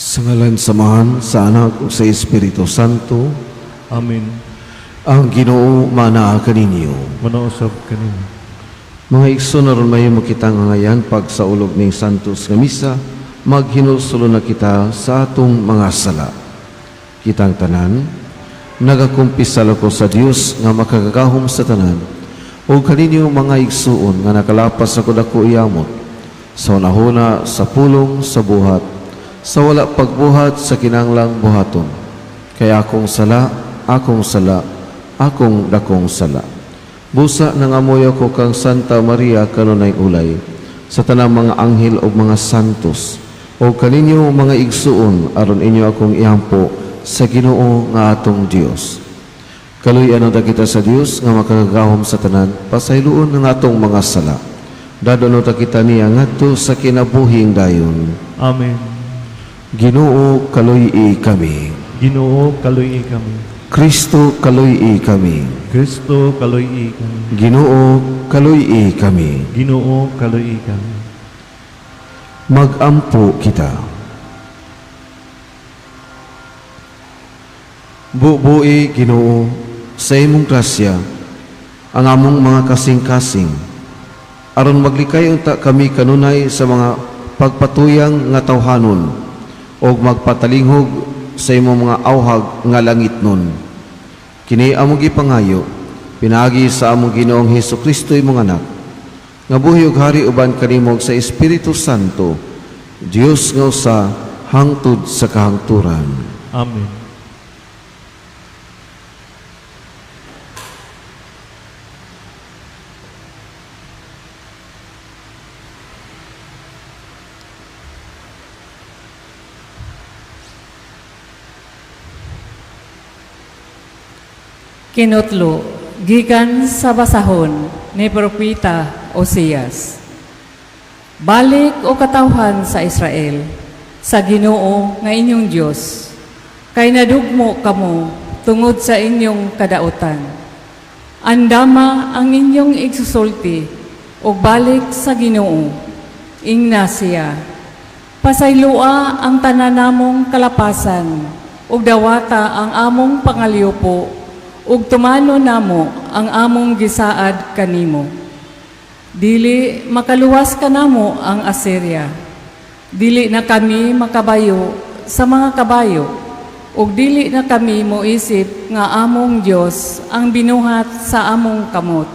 Sa ngalan sa Amahan, sa Anak, ug sa Espiritu Santo. Amen. Ang Ginoo manaa kaninyo. Manausab kaninyo. Mga igsoon, aron mahimo kitang angayan pagsaulog ning Santos nga Misa, maghinulsol na kita sa atong mga sala. Kitang tanan, nagakumpisal ako sa Dios nga makagagahom sa tanan, ug kaninyo, mga igsuon, nga nakalapas ako dako yamot, sa hunahuna, sa pulong, sa buhat, sa wala pagbuhat sa kinanglang buhaton. Kay akong sala, akong sala, akong dakong sala. Busa nangamuyo ko kang Santa Maria kanunay ulay, sa tanang mga anghel ug mga santos, ug kaninyo, mga igsuon, aron inyo akong iampo sa Ginoo nga atong Dios. Kaluy-an unta kita sa Dios nga makagagahom sa tanan, pasayloon ang atong mga sala. Dadon unta kita niya ngadto sa kinabuhing dayon. Amen. Ginoo, kaluy-i kami. Ginoo, kaluy-i kami. Kristo, kaluy-i kami. Kristo, kaluy-i kami. Ginoo, kaluy-i kami. Ginoo, kaluy-i kami. Magampo kita. Buubui, Ginoo, sa imong grasya ang among mga kasing-kasing aron maglikay unta kami kanunay sa mga pagpatuyang nga tawhanon ug magpatalinghog sa imong mga awhag nga langitnon. Kini among gipangayo pinaagi sa among Ginoong Hesus Kristo, imong anak, nga buhi ug hari uban kanimo sa Espiritu Santo, Dios nga usa hangtod sa kahangturan. Amen. Kinutlo, gikan sa basahon ni Propeta Osias. Balik, o katawhan sa Israel, sa Ginoo nga inyong Dios, kay nadugmo kamo tungod sa inyong kadautan. Andama ang inyong igsusulti ug balik sa Ginoo. Ingna siya, "Pasayloa ang tanan namong kalapasan ug dawata ang among pangalyupo ug tumanon namo ang among gisaad kanimo. Dili makaluwas kanamo ang Assyria. Dili na kami makabayo sa mga kabayo ug dili na kami moisip nga among Dios ang binuhat sa among kamot.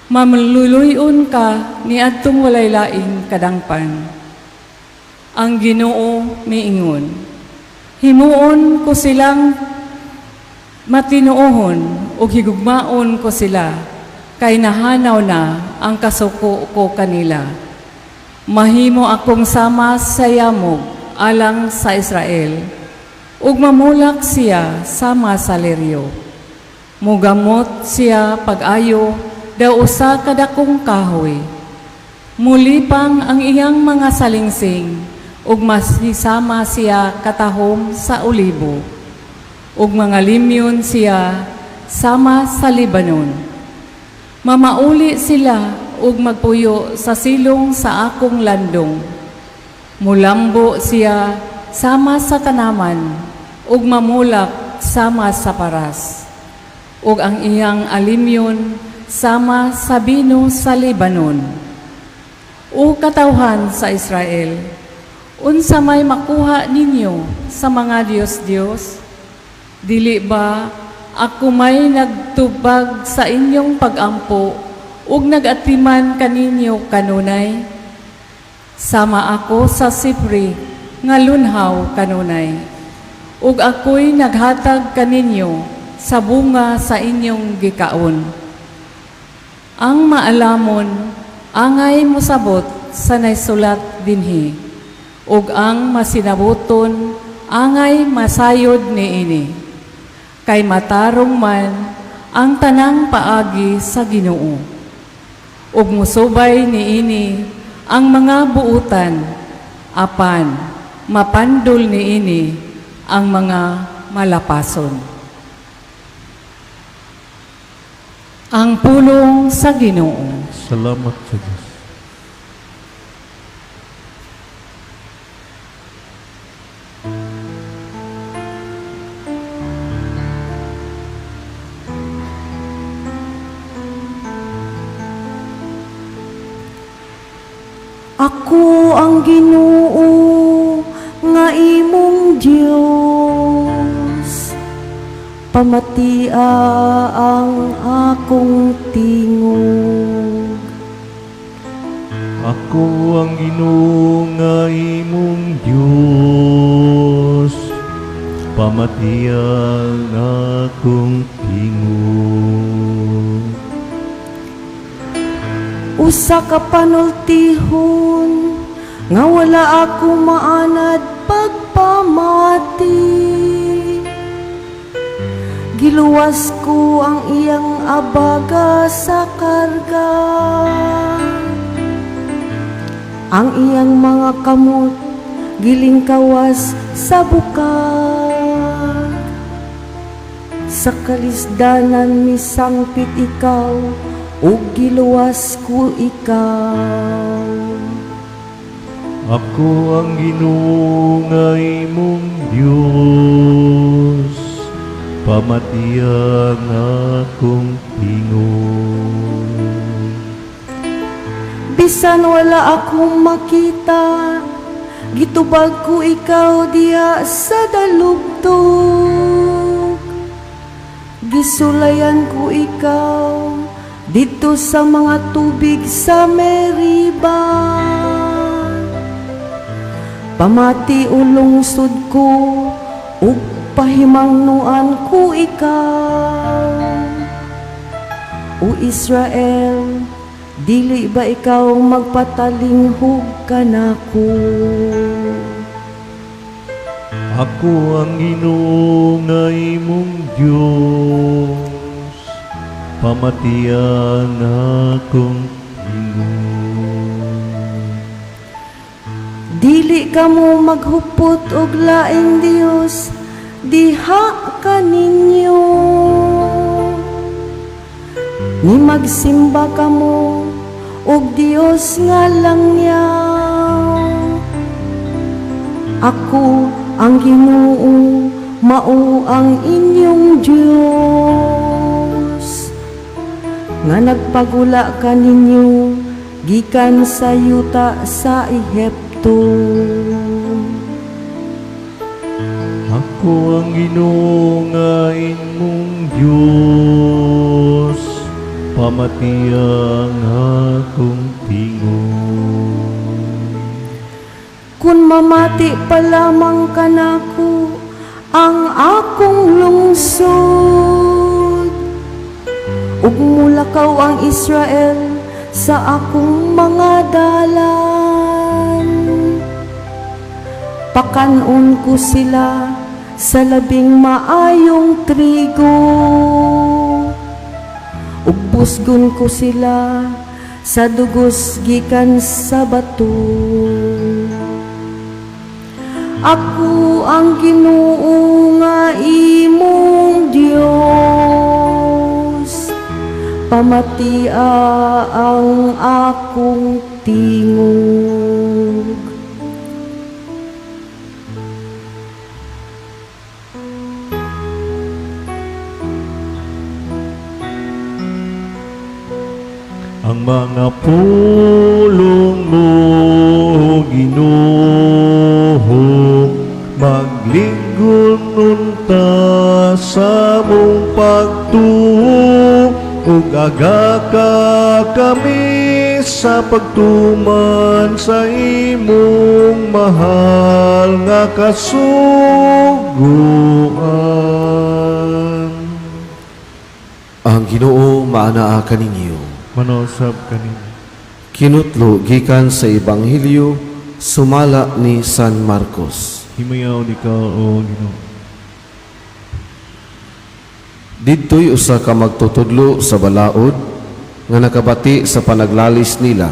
Maluluy-on ka niadtong walay laing kadangpan." Ang Ginoo miingon, "Himuon ko silang matinuohon ug higugmaon ko sila kay nahanaw na ang kasuko ko kanila. Mahimo akong sama sa yamog alang sa Israel ug mamulak siya sama sa liryo. Mugamot siya pag-ayo daw usa ka dakong kahoy. Mulipang ang iyang mga salingsing ug mahisama siya katahom sa olibo ug mga limyon siya sama sa Lebanon. Mamauli sila ug magpuyo sa silong sa akong landong. Mulambo siya sama sa tanaman ug mamulak sama sa paras. Ug ang iyang alimyon sama sa bino sa Lebanon. O katawhan sa Israel, unsa may makuha ninyo sa mga Diyos-Diyos? Dili ba ako may nagtubag sa inyong pagampo ug nagatiman kaninyo kanunay? Sama ako sa sipre nga lunhaw kanunay. Ug ako'y naghatag kaninyo sa bunga sa inyong gikaon. Ang maalamon angay mosabot sa naisulat dinhi, ug ang masinabuton angay masayod niini. Kay matarong man ang tanang paagi sa Ginoo. Ug musubay niini ang mga buutan, apan mapandol niini ang mga malapason." Ang pulong sa Ginoo. Salamat sa Diyos. Ako ang Ginoo nga imong Dios. Pamatia ang akong tingog. Ako ang Ginoo nga imong Dios. Pamatia ang akong tingog. Usa ka panultihon nga wala ako maanad pagpamati. Giluwas ko ang iyang abaga sa karga. Ang iyang mga kamot gilingkawas sa bukag. Sa kalisdanan misangpit ikaw ug giluwas ko ikaw. Ako ang Ginoo nga imong Dios. Pamatia ang akong tingog. Bisan wala akong makita, gitubag ko ikaw diha sa dalugdog. Gisulayan ko ikaw didto sa mga tubig sa Meriba. Pamati o lungsod ko ug pahimangnuan ko ikaw. O Israel, dili ba ikaw magpatalinghog kanako? Ako ang Ginoo nga imong Dios. Pamatia ang akong tingog. Dili kamo maghupot og laing Dios diha kaninyo. Ni magsimba kamo og Dios nga langyaw. Ako ang Ginoo, mao ang inyong Dios nga nagpagula kaninyo gikan sa yuta sa Ehipto. Ako ang Ginoo nga imong Dios. Pamatia ang akong tingog. Kung mamati pa lamang kanako ang akong lungsod, ug mulakaw ang Israel sa akong mga dalan, pakanon ko sila sa labing maayong trigo, ug busgon ko sila sa dugos gikan sa bato. Ako ang Ginoo nga imong Dios. Pamatia ang akong tingog. Ang mga pulong mo, Ginoo, magligon unta sa among pagtuo, ug agaka kami sa pagtuman sa imong mahal nga kasuguan. Ang Ginoo maanaa kaninyo. Manausab kaninyo. Kinutlo gikan sa Ebanghelyo sumala ni San Marcos. Himayaon ikaw, O Ginoo. Didto'y usa ka magtutudlo sa balaod nga nakabati sa panaglalis nila.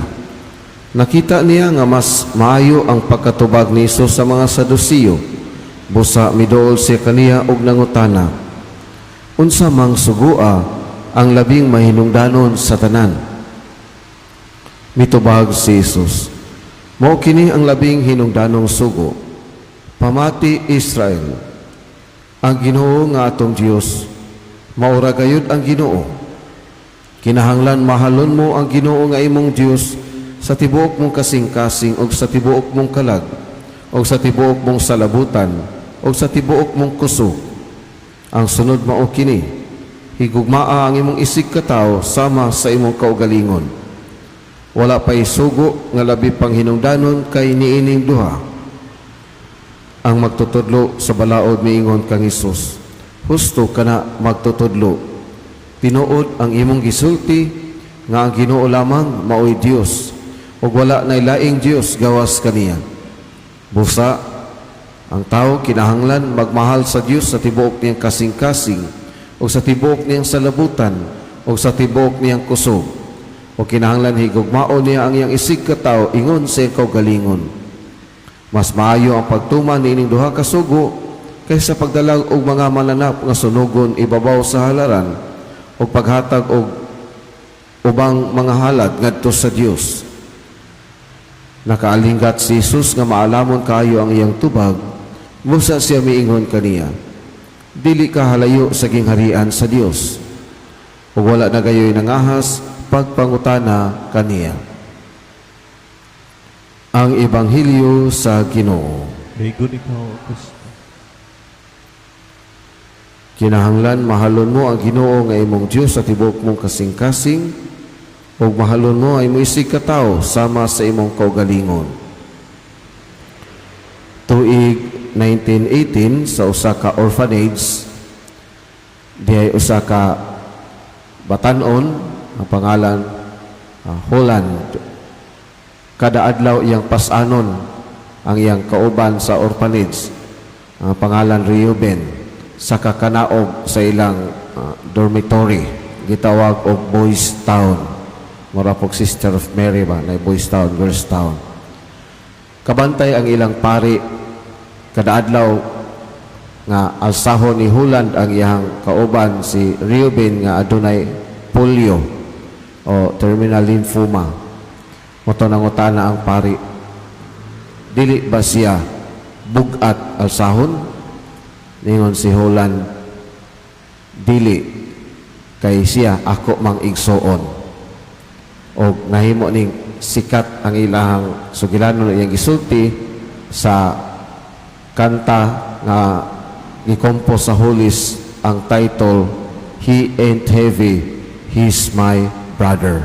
Nakita niya nga mas maayo ang pagkatubag ni Hesus sa mga Sadusiyo. Busa miduol siya kaniya og nangutana, "Unsa mang sugua ang labing mahinungdanon sa tanan?" Mitubag si Hesus, "Mao kini ang labing hinungdanong sugo. Pamati, Israel, ang Ginoo nga atong Dios, maura gayud ang Ginoo. Kinahanglan mahalon mo ang Ginoo nga imong Dios. sa tibuok mong kasing-kasing ug sa tibuok mong kalag ug sa tibuok mong salabutan ug sa tibuok mong kusog. Ang sunod mao kini: higugmaa ang imong isig katawo sama sa imong kaugalingon. Wala pay sugo nga labi pang hinungdanon kay niining duha." Ang magtutudlo sa balaod miingon kang Hesus, "Husto kana, magtutudlo. Tinuod ang imong gisulti nga ang Ginoo lamang maoy Dios ug wala nay laing Dios gawas kaniya. Busa ang tao kinahanglan magmahal sa Dios sa tibuok niyang kasing-kasing ug sa tibuok niyang salabutan ug sa tibuok niyang kusog. O kinahanglan higugmaon niya ang iyang isig katawo ingon sa iyang kaugalingon. Mas maayo ang pagtuman niining duha ka sugo kaysa pagdalag og mga mananap nga sunugon ibabaw sa halaran o paghatag og ubang mga halad ngadto sa Dios." Nakaalinggat si Jesus nga maalamon kaayo ang iyang tubag, busa siya miingon kaniya, "Dili ka halayo sa gingharian sa Dios." Ug wala na gayoy nangahas pagpangutana kaniya. Ang Ebanghelyo sa Ginoo. Daygon ikaw, O Kristo. Kinahanglan mahalon mo ang Ginoo nga imong Dios sa tibuok mong kasing-kasing ug mahalon mo ang imong isig katawo sama sa imong kaugalingon. Tuig 1918, sa usa ka orphanage, dihay usa ka batanon, ang pangalan Holland. Kada adlaw iyang pas-anon ang iyang kauban sa orphanage, ang pangalan Reuben, sa kakanaog sa ilang dormitory, gitawag og Boys Town. Mura pog Sister of Mary ba na Boys Town, Girls Town. Kabantay ang ilang pari kada adlaw nga alsahon ni Holland ang iyang kauban si Reuben nga adunay polio o terminal lymphoma. Mao to nangutana ang pari, "Dili ba siya bugat alsahon?" Ningon si Holland, "Dili, kay siya ako mang igsuon." O nahimo ning sikat ang ilahang sugilanon, iyang gisulti sa kanta nga gi-compose sa Hollies, ang title, "He Ain't Heavy, He's My Brother."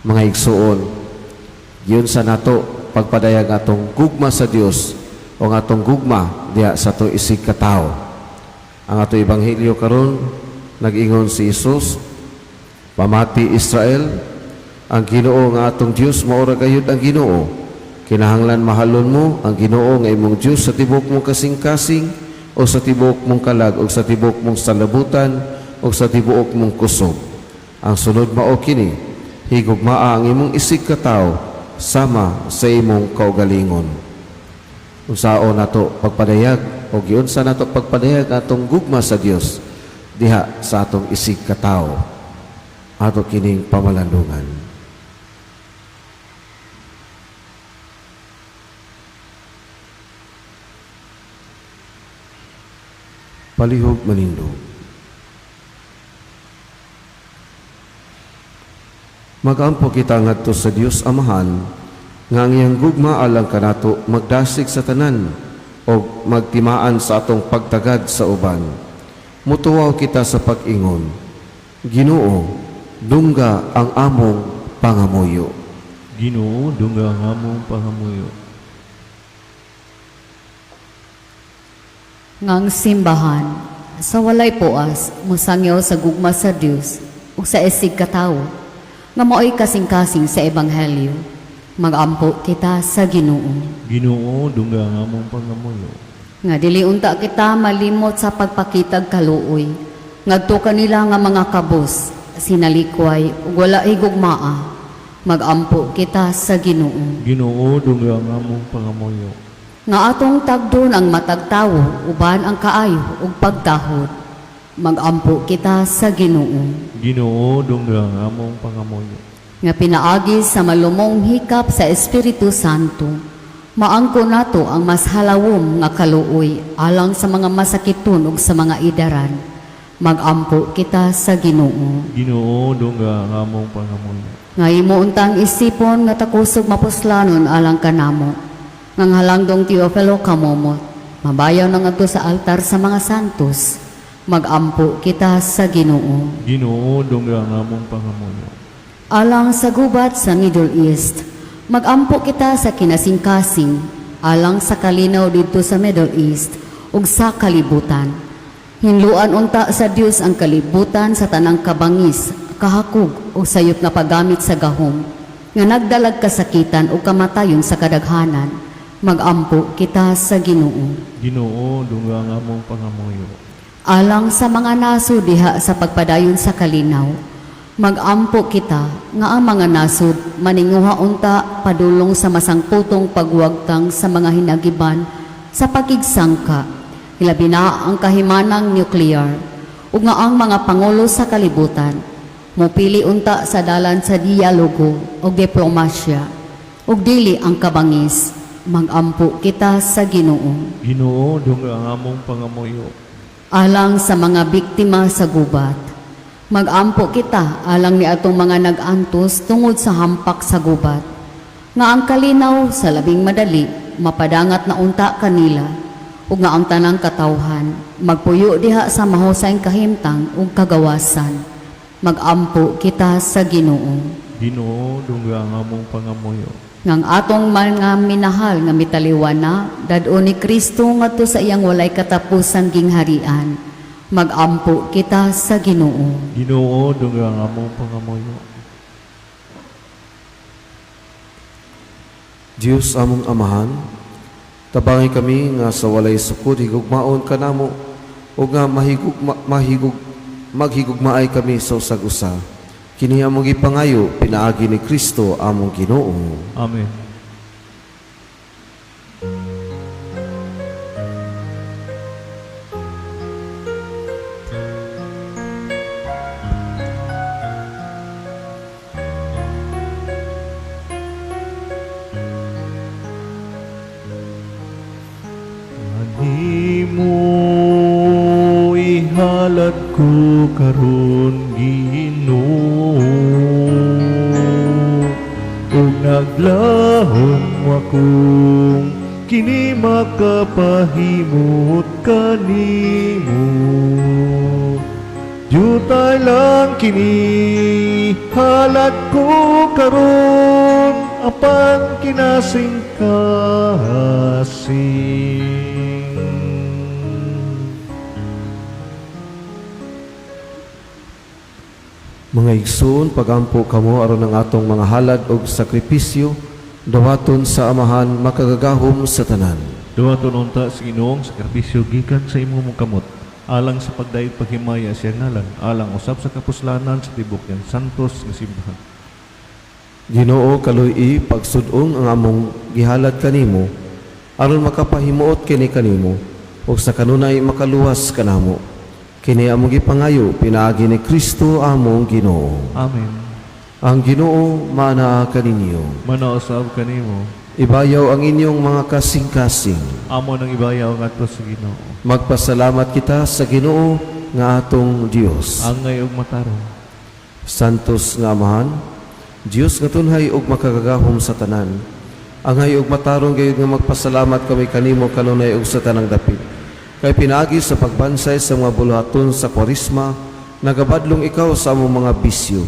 Mga igsuon, giunsa nato pagpadayag atong gugma sa Dios o ang atong gugma diha sa atong isig katawo? Ang ato ebanghelyo karon, nag-ingon si Jesus, "Pamati, Israel, ang Ginoo nga atong Dios mao ra gayud ang Ginoo. Kinahanglan mahalon mo ang Ginoo nga imong Dios sa tibuok mong kasing-kasing o sa tibuok mong kalag o sa tibuok mong salabutan o sa tibuok mong kusog. Ang sunod mao kini: higugmaa ang imong isig katawo sama sa imong kaugalingon." Unsaon nato pagpadayag o giunsa nato pagpadayag atong gugma sa Dios diha sa atong isig katawo? Ato kining pamalandungan. Palihog manindog. Magampo kita ngadto sa Dios Amahan nga ang iyang gugma alang kanato magdasig sa tanan o magtimaan sa atong pagtagad sa uban. Mutuwaw kita sa pag-ingon, "Ginoo, dungga ang among pangamuyo." Ginoo, dungga ang among pangamuyo. Ngang simbahan sa walay puas mosangyaw sa gugma sa Dios ug sa isig katawo nga maoy kasing-kasing sa ebanghelyo. Magampo kita sa Ginoo. Ginoo, dungga ang among pangamuyo. Nga dili unta kita malimot sa pagpakitag kaluoy ngadto kanila nga mga kabos, sinalikway ug wala higugmaa. Magampo kita sa Ginoo. Ginoo, dungga ang among pangamuyo. Nga atong tagdon ang matag tawo uban ang kaayo ug pagtahod. Magampo kita sa Ginoo. Ginoo, dungga ang among pangamuyo. Nga pinaagi sa malumong hikap sa Espiritu Santo, maangko nato ang mas halawom nga kaluoy alang sa mga masakiton ug sa mga idaran. Magampo kita sa Ginoo. Ginoo, dungga ang among pangamuyo. Nga imo untang isipon nga takusog mapuslanon alang kanamo. Ngang halangdong Teofilo Camomot, mabayaw na ngadto sa altar sa mga santos, magampo kita sa Ginoo. Ginoo, dungga ang among pangamuyo. Alang sa gubat sa Middle East, magampo kita sa kinasingkasing, alang sa kalinaw didto sa Middle East ug sa kalibutan. Hinluan unta sa Dios ang kalibutan sa tanang kabangis, kahakog o sayop nga paggamit sa gahom, nga nagdalag kasakitan ug kamatayon sa kadaghanan. Magampo kita sa Ginoo. Ginoo, dungga ang among pangamuyo. Alang sa mga nasod diha sa pagpadayon sa kalinaw, magampo kita nga ang mga nasod maninguha unta padulong sa masangputong pagwagtang sa mga hinagiban sa pakigsangka, hilabi na ang kahimanang nuclear, ug nga ang mga pangulo sa kalibutan mopili unta sa dalan sa dialogo ug diplomasya ug dili ang kabangis. Magampo kita sa Ginoo. Ginoo, dungga ang among pangamuyo. Alang sa mga biktima sa gubat, magampo kita alang ni atong mga nag-antos tungod sa hampak sa gubat, nga ang kalinaw sa labing madali mapadangat na unta kanila, ug nga ang tanang katawhan magpuyo diha sa mahusay kahimtang ug kagawasan. Magampo kita sa Ginoo. Ginoo, dungga ang among pangamuyo. Ngang atong mga minahal nga mitaliwan na, dad-on ni Kristo ngadto sa iyang walay katapusang gingharian. Magampo kita sa Ginoo. Ginoo, dungga ang among pangamuyo. Dios among Amahan, tabangi kami nga sa walay sukod higugmaon kanamo o nga maghigugmaay kami sa usag usa. Kini among gipangayo pinaagi ni Kristo among Ginoo. Amen. Animo ihalad ko karon, Ginoo, ug naglahom akong kini makapahimot kanimo. Jutay lang kini halad ko karon, apan kinasingkasing. Mga igsoon, pagampo kamo aron ang atong mga halad og sakripisyo dawaton sa Amahan makagagahom sa tanan. Duwaton unta sa Ginoong sakripisyo gikan sa imong kamot, alang sa pagdayeg paghimaya sa iyang ngalan, alang usab sa kapuslanan sa tibok niyang santos nga simbahan. Ginoo, kaluy-i pagsud-ong ang among gihalad kanimo aron makapahimuot kini kanimo ug sa kanunay makaluwas kanamo. Kini among gipangayo pinaagi ni Kristo among Ginoo. Amen. Ang Ginoo maanaa kaninyo. Manausab kanimo. Ibayaw ang inyong mga kasing-kasing. Amo nang ibayaw ngadto sa Ginoo. Magpasalamat kita sa Ginoo nga atong Dios. Angay ug matarong. Santos nga Amahan, Dios nga tunhay ug makagagahom sa tanan. Angay ug matarong gayud nga magpasalamat kami kanimo kanunay ug sa tanang dapit. Kay pinaagi sa pagbansay sa mga buluhaton sa Kwaresma, nagabadlong ikaw sa among mga bisyo.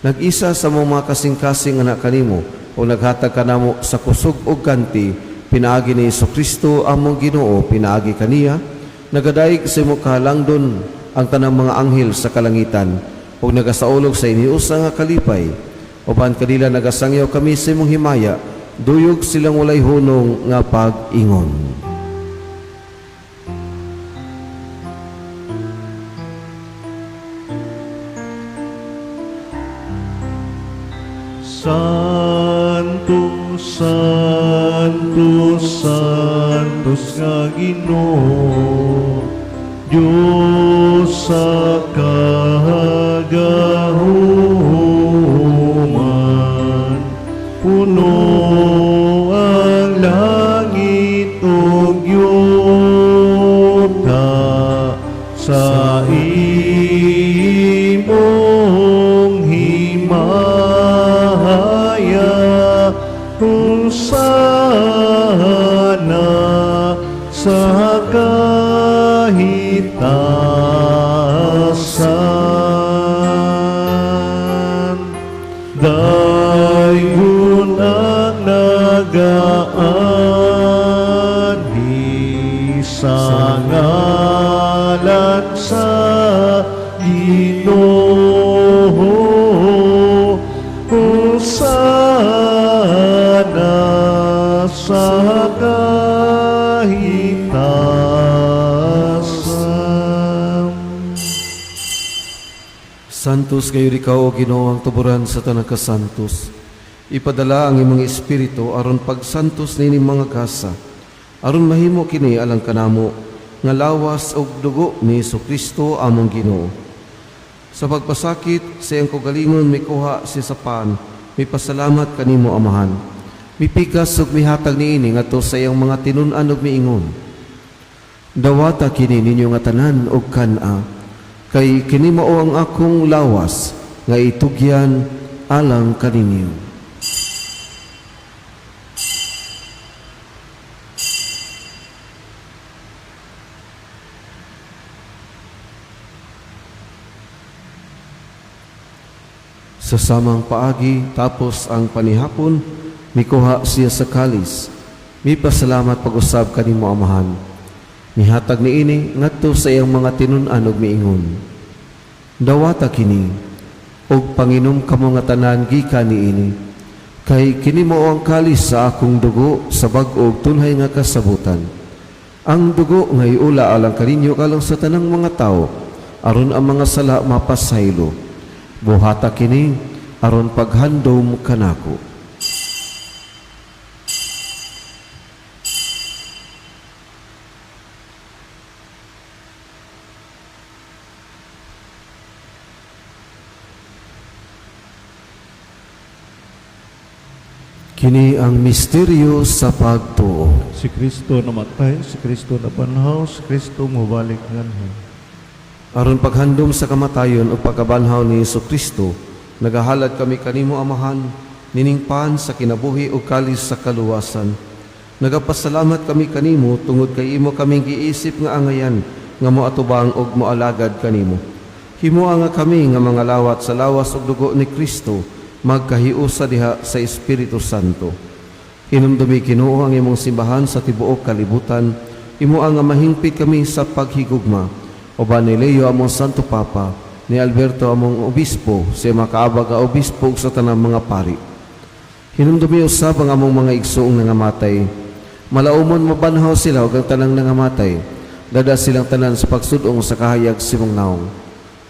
Nag-isa sa among mga kasing-kasing anak kanimo o naghatag kanamo sa kusog ug ganti pinaagi ni Kristo among Ginoo. Pinaagi kaniya nagadaig sa imong kahalangdon ang tanang mga anghel sa kalangitan ug nagasaulog sa iniusa nga kalipay. Uban kanila nagasangyaw kami sa imong himaya, duyog silang walay hunong nga pag-ingon. Santo, Santo, Santos nga Ginoo, Diyos sa kagahuman, puno ang langit ug yuta sa imong himaya. sa kahitasan. Daygon ang nagaanhi sa ngalan sa Ginoo. Hosana sa kahitasan. Santos gayud ikaw, O Ginoo, ang tuburan sa tanang kasantos. Ipadala ang imong espiritu aron pagsantos nining mga gasa, aron mahimo kini alang kanamo nga lawas ug dugo ni Kristo among Ginoo. Sa pagpasakit sa iyang kaugalingon, mikuha siya sa pan, mipasalamat kanimo, Amahan. Mipikas ug mihatag niini ngadto sa iyang mga tinun-an ug miingon: "Dawata kini ninyo nga tanan ug kan-a, kay kini mao ang akong lawas nga itugyan alang kaninyo." Sa samang paagi, tapos ang panihapon, mikuha siya sa kalis. Mipasalamat pag-usab kanimo, Amahan. Mihatag niini ngadto sa iyang mga tinun-an ug miingon: "Dawata kini ug panginom kamo nga tanan gikan niini, kay kini mao ang kalis sa akong dugo sa bag-o ug tunhay nga kasabutan. Ang dugo nga iula alang kaninyo alang sa tanang mga tawo aron ang mga sala mapasaylo. Buhata kini aron paghandom kanako." Kini ang misteryo sa pagtuo. Si Kristo namatay, si Kristo nabanhaw, si Kristo mubalik nganhi. Aron paghandom sa kamatayon ug pagkabanhaw ni Hesus Kristo, nagahalad kami kanimo, Amahan, nining pan sa kinabuhi ug kalis sa kaluwasan. Nagapasalamat kami kanimo tungod kay imo kaming giisip nga angayan nga moatubang ug moalagad kanimo. Himoa nga kami nga mga lawat sa lawas ug dugo ni Kristo magkahiusa diha sa Espiritu Santo. Hinumdumi, Ginoo, ang imong simbahan sa tibuok kalibutan. Himoa nga mahingpit kami sa paghigugma. Uban ni Leo among Santo Papa, ni Alberto among obispo, sa makaabag nga obispo ug sa tanang mga pari. Hinumdumi usab ang among mga igsoong nangamatay. Malaumon mabanhaw sila ug ang tanang nangamatay. Dad-a silang tanan sa pagsud-ong sa kahayag sa imong nawong.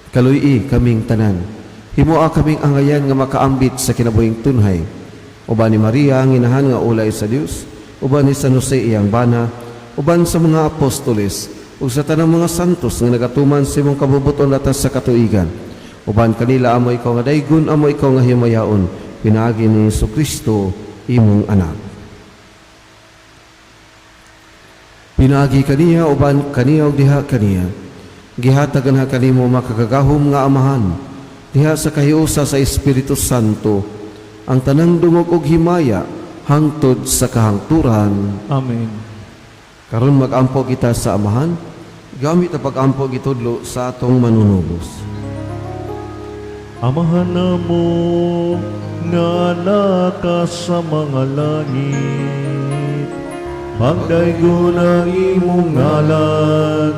Kaluy-i kaming tanan. Himoa kaming angayan nga makaambit sa kinabuhing tunhay. Uban ni Maria ang inahan nga ulay sa Dios, uban ni San Jose iyang bana, uban sa mga apostoles, ug sa tanang mga santos nga nagatuman sa imong kabubut-on latas sa katuigan. Uban kanila amo ikaw nga daygon, amo ikaw nga himayaon, pinaagi ni Hesus Kristo imong anak. Pinaagi kaniya, uban kaniya ug diha kaniya, gihatag na kanimo makakagahom nga Amahan, diha sa kahiusa sa Espiritu Santo, ang tanang dungog ug himaya hangtod sa kahangturan. Amen. Karon magampo kita sa Amahan gamit ang pagampo gitudlo sa atong Manunubos. Amahan namo nga naa ka sa mga langit, pagdaygon ang imong ngalan,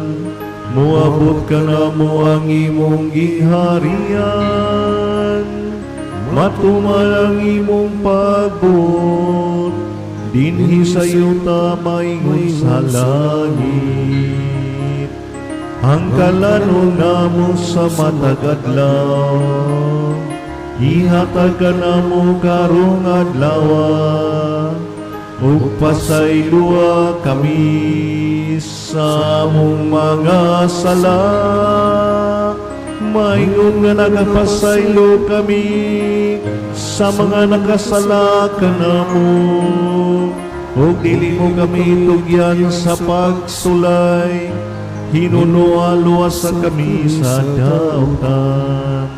muabot kanamo ang imong giharian, matuman ang imong pagbuot, dinhi sa yuta maingon sa langit. Ang kalanon namo sa matag adlaw, ihatag kanamo karong adlaw, ug pasayloa kami sa among mga sala, maingon nga nagapasaylo kami sa mga nakasala kanamo. Ug dili mo kami tugyan sa pagsulay, hinunoa luwasa kami sa dautan.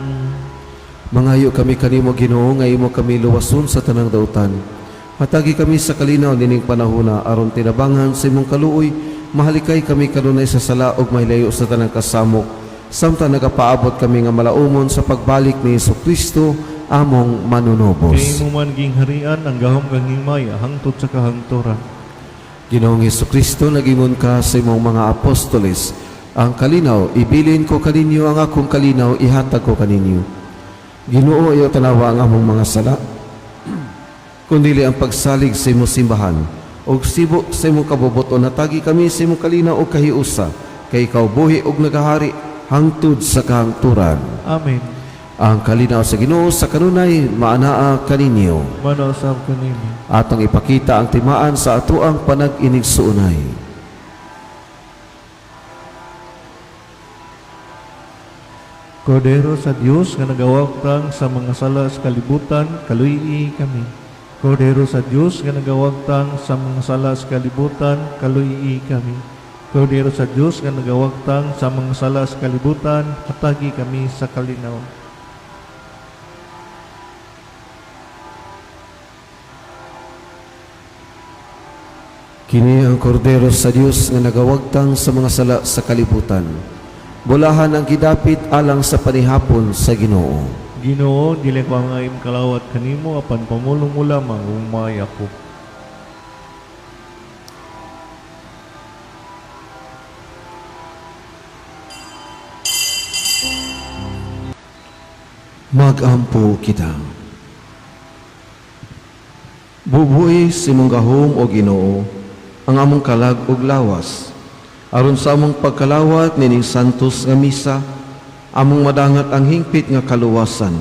Mangayo kami kanimo, Ginoo, nga imo kami luwason sa tanang dautan. Hatagi kami sa kalinaw nining panahona aron tinabangan sa imong kaluoy. Mahalikay kami kanunay sa sala ug mahilayo sa tanang kasamok, samtang nagapaabot kami nga malaumon sa pagbalik ni Hesus Kristo among manunubos. Kay imo man gingharian ang gahom kang himaya hangtod sa kahangturan. Ginoong Hesus Kristo, nagingon ka sa imong mga apostoles, "Ang kalinaw ibilin ko kaninyo, ang akong kalinaw ihatag ko kaninyo." Ginoo, ayaw tanawa ang among mga sala, kundili ang pagsalig sa imong simbahan. Og sibo sa imong kabubut-on, hatagi kami sa imong kalinaw o kahiusa, kay ikaw buhi og nagahari hangtod sa kahangturan. Amen. Ang kalinaw sa Ginoo sa kanunay maanaa kaninyo. Manausab kanimo. Atong ipakita ang timaan sa atoang panag-inigsuonay. Kordero sa Dios nga nagawagtang sa mga sala sa kalibutan, kaluyi kami. Kordero sa Dios nga nagawagtang sa mga sala sa kalibutan, kaluyi kami. Kordero sa Dios nga nagawagtang sa mga sala sa kalibutan, hatagi kami sa kalinaw. Kini ang kordero sa Dios nga nagawagtang sa mga sala sa kalibutan. Bulahan ang gidapit alang sa panihapon sa Ginoo. Ginoo, dili ko angay kalawat kanimo apan pamulong mo lamang ug maay ako. Magampo kita. Bubuhi sa imong gahom, o Ginoo, ang among kalag ug lawas. Aron sa among pagkalawat nining santos nga misa, among madangat ang hingpit nga kaluwasan.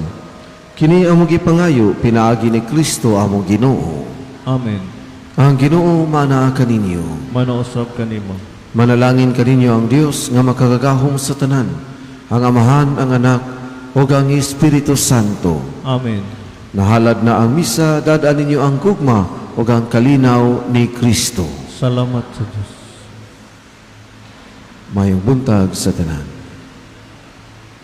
Kini among gipangayo pinaagi ni Kristo among Ginoo. Amen. Ang Ginoo maanaa kaninyo. Manausab kanimo. Manalangin kaninyo ang Dios nga makagagahom sa tanan, ang Amahan, ang Anak, ug ang Espiritu Santo. Amen. Nahalad na ang misa, dad-an ninyo ang gugma ug ang kalinaw ni Kristo. Salamat sa Dios. Mayong buntag sa tanan.